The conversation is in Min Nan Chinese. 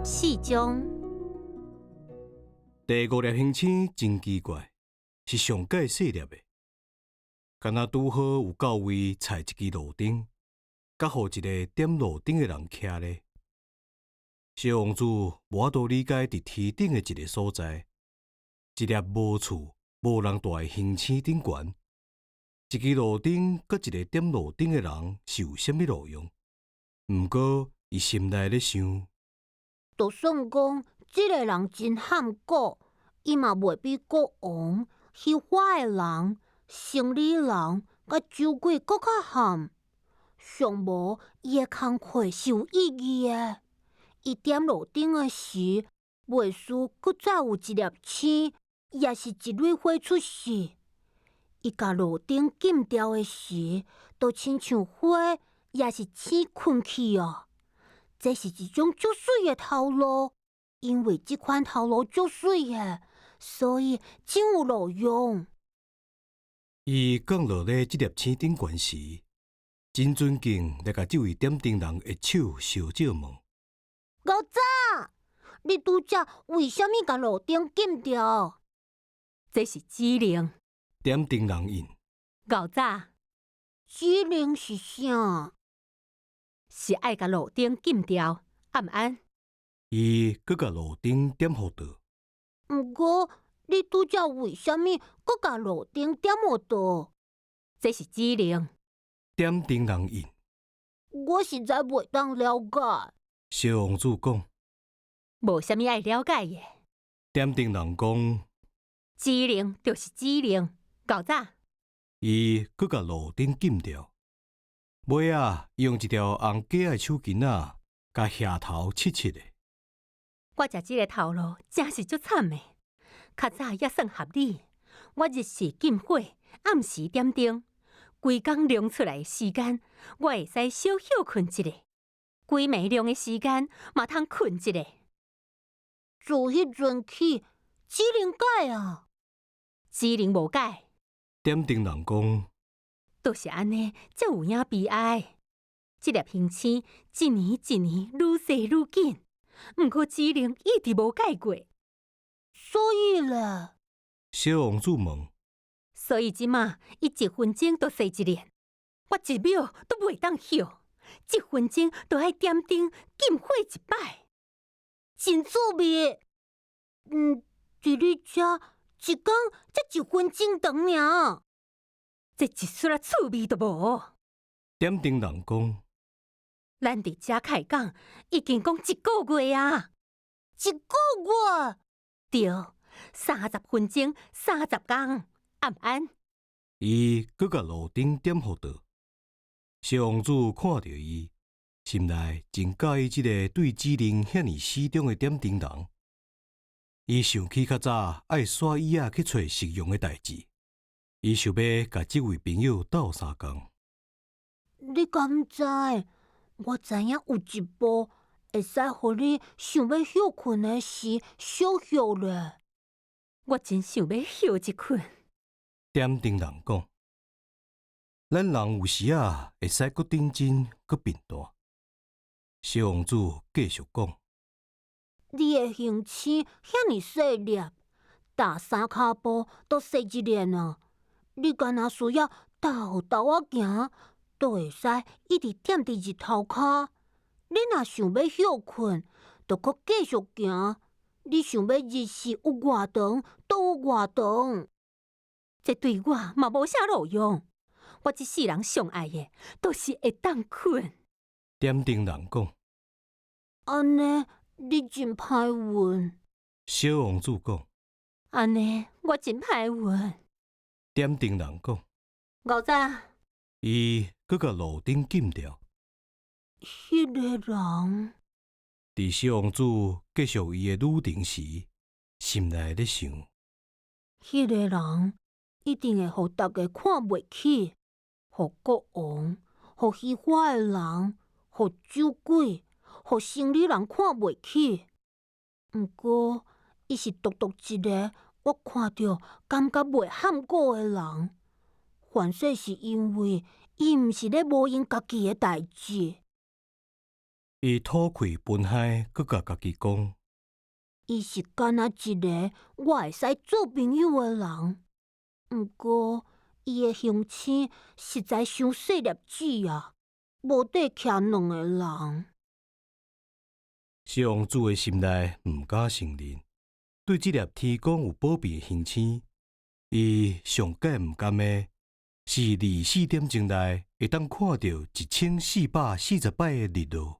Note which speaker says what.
Speaker 1: 四章。
Speaker 2: 第五粒行星真奇怪，是上蓋細粒的，敢若拄好有夠位插一支路燈，佮予一个點路燈的人徛咧。小王子無法度理解，佇天頂的一个所在，一粒無厝、無人蹛的行星頂懸，一支路燈佮一个點路燈的人是有啥物路用？毋過，伊心內咧想，
Speaker 3: 就算講這个人真譀古，伊嘛袂比國王、虛華的人、生理人佮酒鬼閣較譀。上無伊的工課是有意義的。伊點路燈的時，袂輸閣再有一粒星，抑是一蕊花出世。伊共路燈禁掉的時，就親像花，抑是星睏去哦。這是一種足媠的頭路，因為這款頭路足媠的，所以真有路用。
Speaker 2: 伊降落咧這粒星頂懸時，真尊敬來共這位點燈人的手相借問。
Speaker 3: 老早，你拄才為啥物共路燈禁掉？
Speaker 1: 這是指令。
Speaker 2: 點燈人應。
Speaker 1: 老早，
Speaker 3: 指令是啥？
Speaker 1: 是愛共路燈禁掉，按毋按？
Speaker 2: 伊閣共路燈點予著。
Speaker 3: 毋過，你拄才為啥物閣共路燈點予著？
Speaker 1: 這是指令。
Speaker 2: 點燈人應。
Speaker 3: 我實在袂當了解。
Speaker 2: 小王子講。
Speaker 1: 無啥物愛了解的。
Speaker 2: 點燈人講。
Speaker 1: 指令就是指令，𠢕早。
Speaker 2: 伊閣共路燈禁掉。尾仔，伊用一條紅格仔手巾仔，共額頭拭拭的。
Speaker 1: 我食這个頭路真是足慘的。較早猶算合理，我日時禁火，暗時點燈，規工量出來的時間，我會使小歇睏一下。規暝量的時間，嘛通睏一下。
Speaker 3: 自彼陣起，指令改啊？
Speaker 1: 指令無改。
Speaker 2: 點燈人講。
Speaker 1: 就是按呢，才有影悲哀。這粒行星一年一年愈細愈緊，毋過指令一直無改過。
Speaker 3: 所以咧？
Speaker 2: 小王子問。
Speaker 1: 所以這馬伊一分鐘就踅一輪，我一秒都袂當歇，一分鐘就愛點燈禁火一擺。
Speaker 3: 真趣味。佇你遮一工才一分鐘長爾。
Speaker 1: 這一絲仔趣味都無。
Speaker 2: 點燈人講。
Speaker 1: 咱佇遮開講已經講一個月啊。
Speaker 3: 一個月？
Speaker 1: 對，30分鐘，30工，按毋按？
Speaker 2: 伊閣共路燈點予著。小王子看著伊，心內真佮意這个對指令遐爾死忠的點燈人。伊想起較早愛徙椅仔去揣食用的代誌，伊想欲共這位朋友鬥相共。
Speaker 3: 你敢知？我知影有一步會使予你想欲歇睏的時小歇咧。
Speaker 1: 我真想欲歇一睏。
Speaker 2: 點燈人講：咱人有時仔會使閣認真閣貧惰。小王子繼續講：
Speaker 3: 你的行星遐爾細粒，踏三跤步就踅一輪啊！你干焦需要沓沓仔行，就會使一直踮佇日頭跤。你若想欲歇睏，就閣繼續行。你想欲日時有偌長，就有偌長。
Speaker 1: 這對我嘛無啥路用。我這世人上愛的，就是會當睏。
Speaker 2: 點燈人講。
Speaker 3: 按呢，你真歹運。
Speaker 2: 小王子講。
Speaker 1: 按呢，我真歹運。
Speaker 2: 點燈人講。
Speaker 1: 𠢕早。
Speaker 2: 伊閣共路燈禁掉。
Speaker 3: 彼个人。
Speaker 2: 佇小王子繼續伊的旅程時，心內咧想：
Speaker 3: 彼个人一定會予逐家看袂起，予國王、予虛華的人、予酒鬼、予生理人看袂起。毋過，伊是獨獨一个我看著感覺袂譀古的人。凡說是因為伊毋是咧無閒家己的代誌。
Speaker 2: 伊吐氣分海，閣共家己講：
Speaker 3: 伊是敢若一个我會使做朋友的人，毋過伊的行星實在傷細粒子啊，無地徛兩个人。
Speaker 2: 小王子的心內毋敢承認，對這粒天公有保庇的行星，伊上蓋毋甘的是24點鐘內會當看著1440擺的日落。